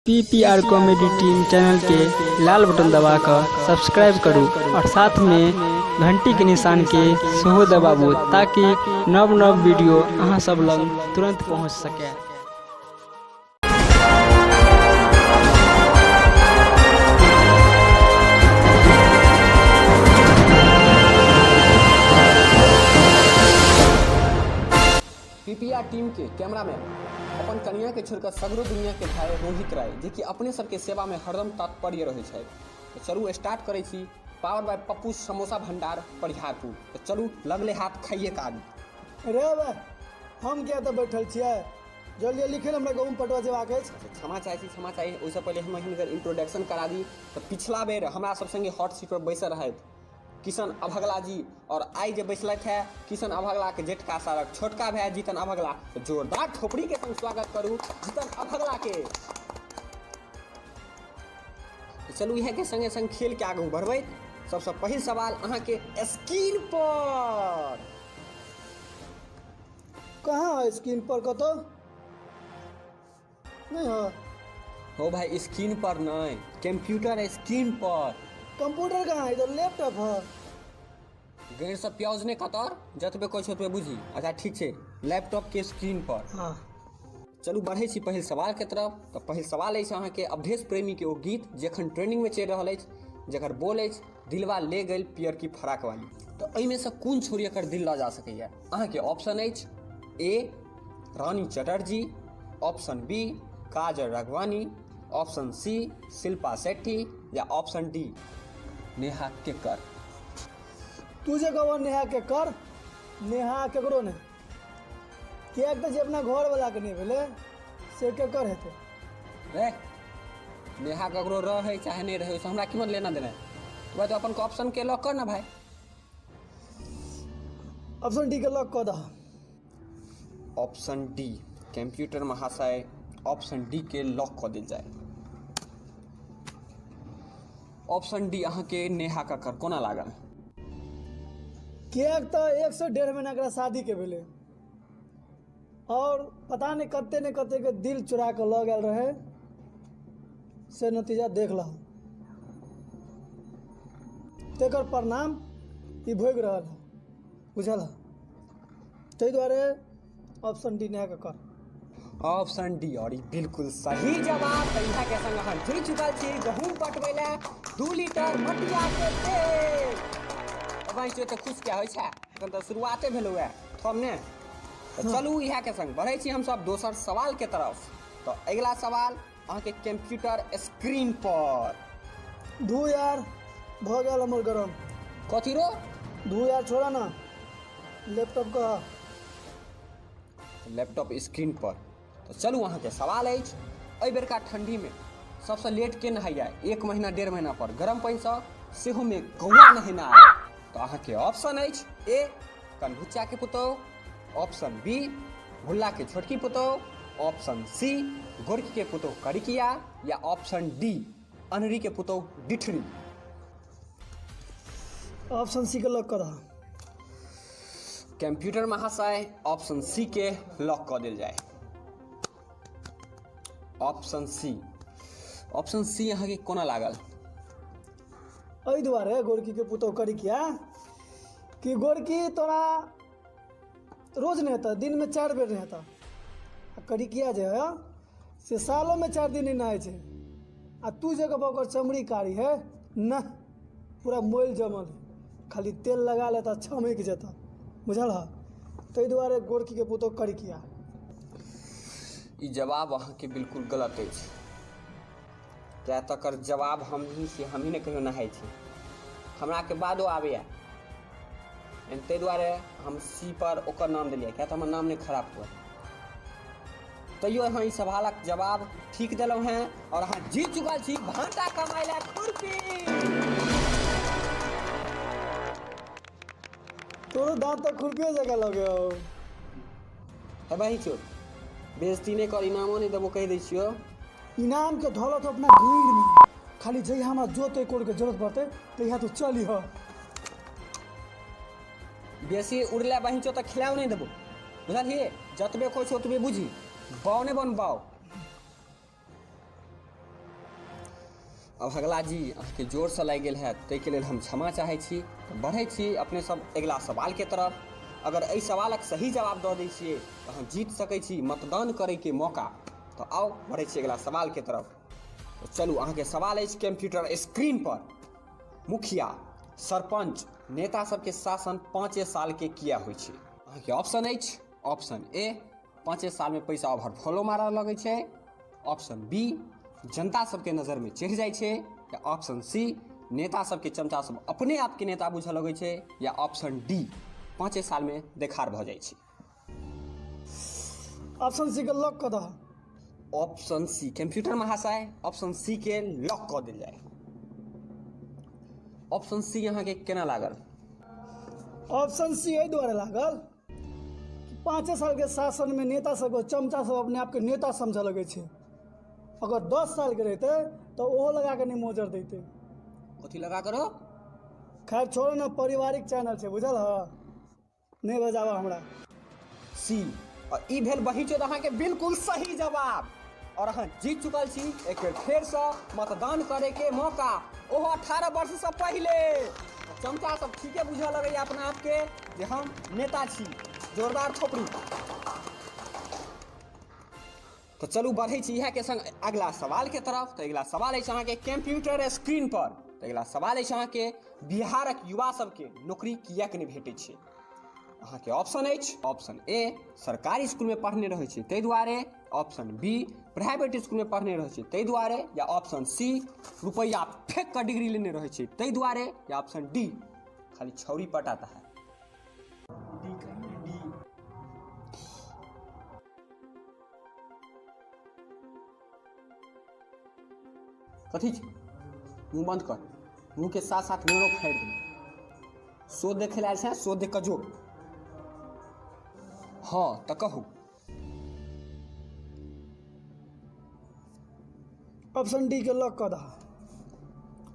PPR comedy team channel के लाल button दबाकर subscribe करू और साथ में घंटी के निशान के सेहो दबाबू ताकि नव नव वीडियो अहाँ सब लग तुरंत पहुंच सके। पीपीआर टीम के कैमरामैन अपन कनिया के छोड़कर सगरो दुनिया के भाई रोहित राय, जे कि अपने सबके सेवा में हरदम तत्पर रहै छथि। तो चलू स्टार्ट करै छी पावर बाय पप्पू समोसा भंडार परिहारपुर। तो चलू लगले हाथ खाइए का आदमी। रे बा, हम किया तऽ बैठल छियै, जल्दी लिखे हमरा गहूँम पटवा जेबाक अछि। क्षमा चाहै छी, क्षमा चाही। ओहिसँ पहिले हम हिनकर इंट्रोडक्शन करा दी। तऽ पिछला बेर हमरा सब संगे हॉट सीट पर बैसल रहथि किशन अभगला जी, और आई जे बैसलथि है किशन अभगला के जेठका सारक छोटका भाई जीतन अभगला। तो जोरदार थोपड़ी के संग स्वागत करू जीतन अभगला के। तो चलू इएह के संगे संग खेल के आगू बढ़बैत सबसे पहिल सवाल अहाँ के स्क्रीन पर। कहाँ है स्क्रीन पर? कतौ नहीं है। हो भाई, स्क्रीन पर नहीं, कंप्यूटर स्क्रीन पर। कंप्यूटर कहाँ है? इधर लैपटॉप है। गैर सब प्याज ने कतर जतबे कहै छै ओतबे बुझी। अच्छा ठीक छै, लैपटॉप के स्क्रीन पर। हाँ चलू बढ़ै छी पहिल सवाल के तरफ। तऽ पहिल सवाल अछि अहाँके अवधेश प्रेमी के ओ गीत जखन ट्रेंडिंग में चलि रहल अछि, जकर बोल अछि दिलवा ले गेल पियर की फराक वाली। तऽ एहिमे से कोन छोरी एकर दिल लऽ जा सकैए? अहाँके ऑप्शन अछि A Rani Chatterjee, option B Kajal Raghwani, option C Shilpa Shetty या ऑप्शन डी नेहा केकर। तू जे कहबह नेहा के कर, नेहा केकरो नहि, किएक तऽ जे अपना घरवलाके नहि भेलै से केकर हेतै? रे नेहा ककरो रहै चाहे नहि रहै, ओहिसँ हमरा की मतलब लेना देना है? तो भाई तो अपन ऑप्शन के लॉक कर ना भाई। ऑप्शन डी के लॉक कऽ दह। ऑप्शन डी कंप्यूटर महाशय, ऑप्शन डी के लॉक कऽ देल जाय। ऑप्शन डी अहाँके नेहा कक्कर कोना लागल? किएक तऽ 1 से 1.5 महीना एकरा शादीके भेलै और पता नहि कते ने कते के दिल चुरा कऽ लऽ गेल रहै, से नतीजा देख लह, तकर परिणाम ई भोगि रहल है, बुझल है? ताहि दुआरे option D Neha Kakkar. Option D और ई बिल्कुल सही जवाब। तऽ इएह के संग अहाँ जुड़ि चुकल छी गहूँम पटबै लए 2 लीटर मटिया के तेल। तऽ तऽ खुश क्या होइ छै, एखन तऽ शुरुआते भेलौ है थम ने। तऽ चलू इएह के संग बढ़ै छी हमसब दोसर सवाल के तरफ। तऽ अगिला सवाल अहाँके कंप्यूटर स्क्रीन पर। दू यार भऽ गेल हमर गरम। कथी रो? दू यार छोड़ा ना, लैपटॉप कह। लैपटॉप स्क्रीन पर। तऽ चलू अहाँके सवाल अछि, एहि बेरका ठंडी में सबसँ लेट के नहाइया 1 महीना 1.5 महीना पर गरम पानिसँ सेहोमे कौआ नहेनाइ? तऽ अहाँके ऑप्शन अछि ए कनभुच्चा के पुतोहु, ऑप्शन बी भुल्ला के छोटकी पुतोहु, ऑप्शन सी गोरकी के पुतोहु करिकिया या ऑप्शन डी अनरी के पुतोहु डिठरी। ऑप्शन सी के लॉक कऽ दह। कंप्यूटर महाशय, ऑप्शन सी के लॉक कऽ देल जाय। ऑप्शन सी, ऑप्शन सी अहाँके कोना लागल? एहि दुआरे गोरकी के पुतोहु करिकिया कि गोरकी तोरा रोज नहि हेतह, दिनमे 4 बेर नहि हेतह, आ करिकिया जे है से सालोमे 4 दिन नहि नहाइ छै, आ तू जे कहबह ओकर चमड़ी कारी है न, पूरा मोल जमल है, खाली तेल लगा लेता छमकि जेतह, बुझल है? ताहि दुआरे गोरकी के पुतोहु करिकिया। ई जवाब अहाँके बिल्कुल गलत अछि, किया तकर जवाब हम ही छी, हमही ने कहियो नहाइ छी, हमरा के बादो आबैया, ताहि दुआरे हम सी पर ओकर नाम देलियै, किया तऽ हमर नाम नहि खराब हुए। तैयो अहाँ ई सवालक जवाब ठीक देलहुँ हेँ और अहाँ जीत चुकल छी भाटा कमाइ लए खुरपी। तोरो दाँत तऽ खुरपिए जकाँ लगे हौ। हे बही चोर, बेइज्जती नहि कर, इनामो नहि देबो कहि दै छियौ। इनाम के धौलत अपना भीड़ में, खाली जहिया हमरा जोते कोड़ के जरूरत पड़तै तहिया तो चली हो। बेसी उड़ले बहिन चो तऽ खिलाओ नहि देबो, बुझलियै? जतबे कहै छौ ओतबे बुझी, बाउ नहि बन बाउ। अभगला जी अहाँके जोरसँ लागि गेल हैत, ताहिके लेल हम क्षमा चाहै छी। तऽ बढ़ै छी अपने सब अगिला सवालके तरफ। अगर एहि सवालक सही जवाब दऽ दै छियै तऽ अहाँ जीत सकै छी मतदान करैके मौका। तऽ आउ बढ़ै छी अगिला सवालके तरफ। तऽ चलू, अहाँके सवाल अछि कंप्यूटर स्क्रीन पर, मुखिया सरपंच नेता सबके शासन 5 सालके किया होइ छै? अहाँके ऑप्शन अछि, ऑप्शन ए 5 सालमे पैसा ओवरफ्लो मारऽ लगै छै, ऑप्शन बी जनता सबके नजरमे चढ़ि जाइ छै, या ऑप्शन सी नेता सबके चमचा सब अपने आपके नेता बुझऽ लगै छै, या ऑप्शन डी 5 सालमे देखार भऽ जाइ छै। ऑप्शन सी के लॉक कऽ दह। ऑप्शन सी, कंप्यूटर महाशय ऑप्शन सी के लॉक कऽ देल जाय। ऑप्शन सी अहाँके केना लागल? ऑप्शन सी एहि दुआरे लागल कि 5 सालके शासनमे नेता सबके चमचा सब अपने आपके नेता समझऽ लगै छै। अगर 10 सालके रहितै तऽ ओहो लगा कऽ नहि मोजर दैतै। कथी लगा करो? खैर छोड़ो ने, पारिवारिक चैनल छै, बुझल ह, नहि बजाबऽ हमरा। सी, और ई भेल बहिचोद अहाँके बिल्कुल सही जवाब, और अहाँ जीत चुकल छी एक बेर फेरसँ मतदान करैके मौका, ओहो 18 वर्षसँ पहिले। चमचा सब ठीके बुझऽ लगैए अपना आपके जे हम नेता छी। जोरदार थोपड़ी। तऽ चलू बढ़ै छी इएहके संग अगिला सवालके तरफ। तऽ अगिला सवाल अछि अहाँके कंप्यूटर स्क्रीन पर। तऽ अगिला सवाल अछि अहाँके, बिहारक युवा सबके नौकरी किएक नहि भेटै छै? अहाँके ऑप्शन अछि, ऑप्शन ए सरकारी स्कूलमे पढ़ने रहै छै ताहि दुआरे, ऑप्शन बी प्राइवेट स्कूलमे पढ़ने रहै छै ताहि दुआरे, या ऑप्शन सी रुपैआ फेंक कऽ डिग्री लेने रहै छै ताहि दुआरे, या ऑप्शन डी खाली छौरी पटाता है। डी कहिए डी। कथी छै? मुँह बंद कर, मुँह के साथ साथ मेरो फाड़ि दे। शो देखे लए आयल छै, शो देख कऽ जो। हाँ तऽ कहू। ऑप्शन डी के लॉक कऽ दह।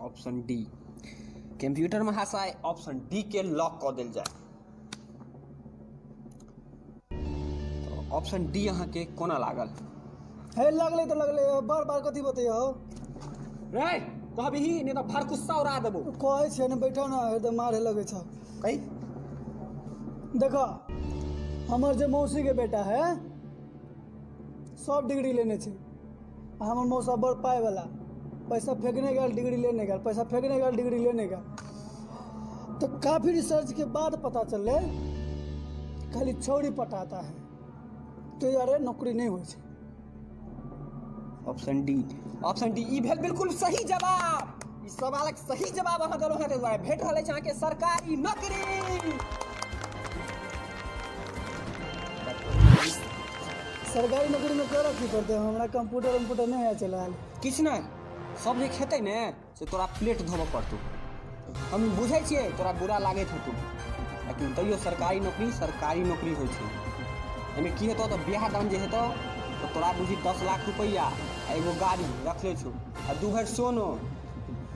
ऑप्शन डी, कंप्यूटर महाशय ऑप्शन डी के लॉक कऽ देल जाय। तऽ ऑप्शन डी अहाँके कोना लागल? हे लगलै तऽ लगलै, बार बार कथी बतैयौ रे, कहबही नहि तऽ भरकुस्सा उड़ा देबो। कहै छियै ने, बैठो ने, एकदम मारे लगै छ। कही। देख, हमर जे मौसीके बेटा है सब डिग्री लेने छै, आ हमर मौसा बड़ पाइवला, पैसा फेंकने गेल डिग्री लेने गेल, पैसा फेंकने गेल डिग्री लेने गेल। तऽ काफ़ी रिसर्च के बाद पता चललै खाली छौरी पटाता है, ताहि दुआरे नौकरी नहि होइ छै। Option D, option D E भेल बिल्कुल सही जवाब। ई सवालक सही जवाब अहाँ देलहुँ हेँ, ताहि दुआरे भेट रहल अछि अहाँके सरकारी नौकरी। सरकारी नौकरीमे करऽ की पड़तै? हमरा कंप्यूटर उम्प्यूटर नहि है चलायल। किछु नहि, सब जे खेतै ने से तोरा प्लेट धोबऽ पड़तौ। हम बुझै छियै तोरा बुरा लागैत हेतौ, लेकिन तैयो सरकारी नौकरी सरकारी नौकरी होइ छै। एहिमे की हेतौ तऽ बियाह दान जे हेतौ तऽ तोरा बुझी 10 लाख रुपैआ आ एगो गाड़ी रखले छौ आ 2 भरि सोनो।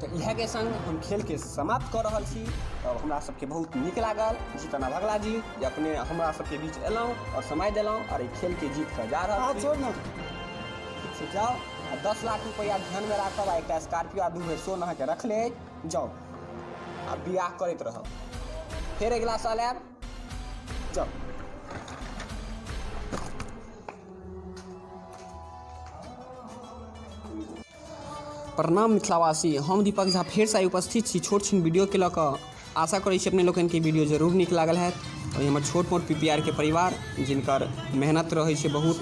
तऽ इएहके संग हम खेलके समाप्त कऽ रहल छी। तऽ हमरा सबके बहुत नीक लागल जीतन अभगला जी जे अपने हमरा सबके बीच एलहुँ आओर समय देलहुँ आओर एहि खेलके जीत कऽ जा रहल छी। छोड़ ने, ठीक छै, जाउ आ 10 लाख रुपैआ ध्यानमे राखब आ एकटा स्कॉर्पियो आ 2 भरि सोन अहाँके रखले अछि। जाउ आ बियाह करैत रहब, फेर अगिला साल आयब। जाउ। प्रणाम मिथिलावासी, हम दीपक झा फेरसँ आइ उपस्थित छी छोट छिन वीडियोके लऽ कऽ। आशा करै छी अपने लोकनिके वीडियो जरूर नीक लागल हैत। और हमर छोट मोट PPR के परिवार जिनकर मेहनत रहै छै बहुत,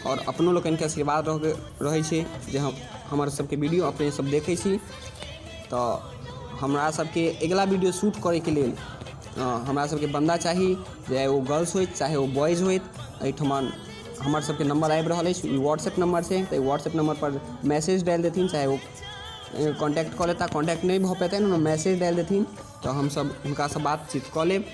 और अपनो लोकनिके आशीर्वाद रहै छै जे हम हमर सबके वीडियो अपने सब देखै छी। तऽ हमरा सबके अगिला वीडियो शूट करैके लेल हमरा सबके बन्दा चाही, चाहे ओ गर्ल्स होइत चाहे ओ बॉयज होइत। एहिठमा हमर सबके नंबर आबि रहल अछि, ई व्हाट्सएप नंबर छै, तऽ व्हाट्सएप नंबर पर मैसेज डालि देथिन, चाहे ओ कॉन्टैक्ट कऽ लेता, कॉन्टैक्ट नहि भऽ पेतनि ओना मैसेज डालि देथिन तऽ हमसब हुनकासँ बातचीत कऽ लेब।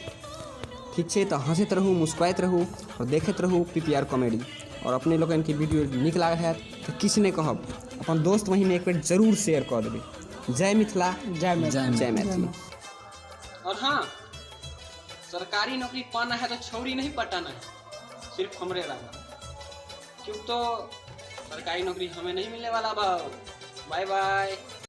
ठीक छै, तऽ हँसैत रहू, मुस्कुराइत रहू आओर देखैत रहू PPR comedy. आओर अपने लोकनिके वीडियो नीक लागल हैत तऽ किछु नहि कहब, अपन दोस्त महीमे एक बेर जरूर शेयर कऽ देबै। जय मिथिला, जय मैथिली, जय मैथिली। और हाँ, सरकारी नौकरी पाना है तो छौरी नहीं पटाना है, सिर्फ हमरे रहना, क्यों तो सरकारी नौकरी हमें नहीं मिलने वाला। बाय बाय।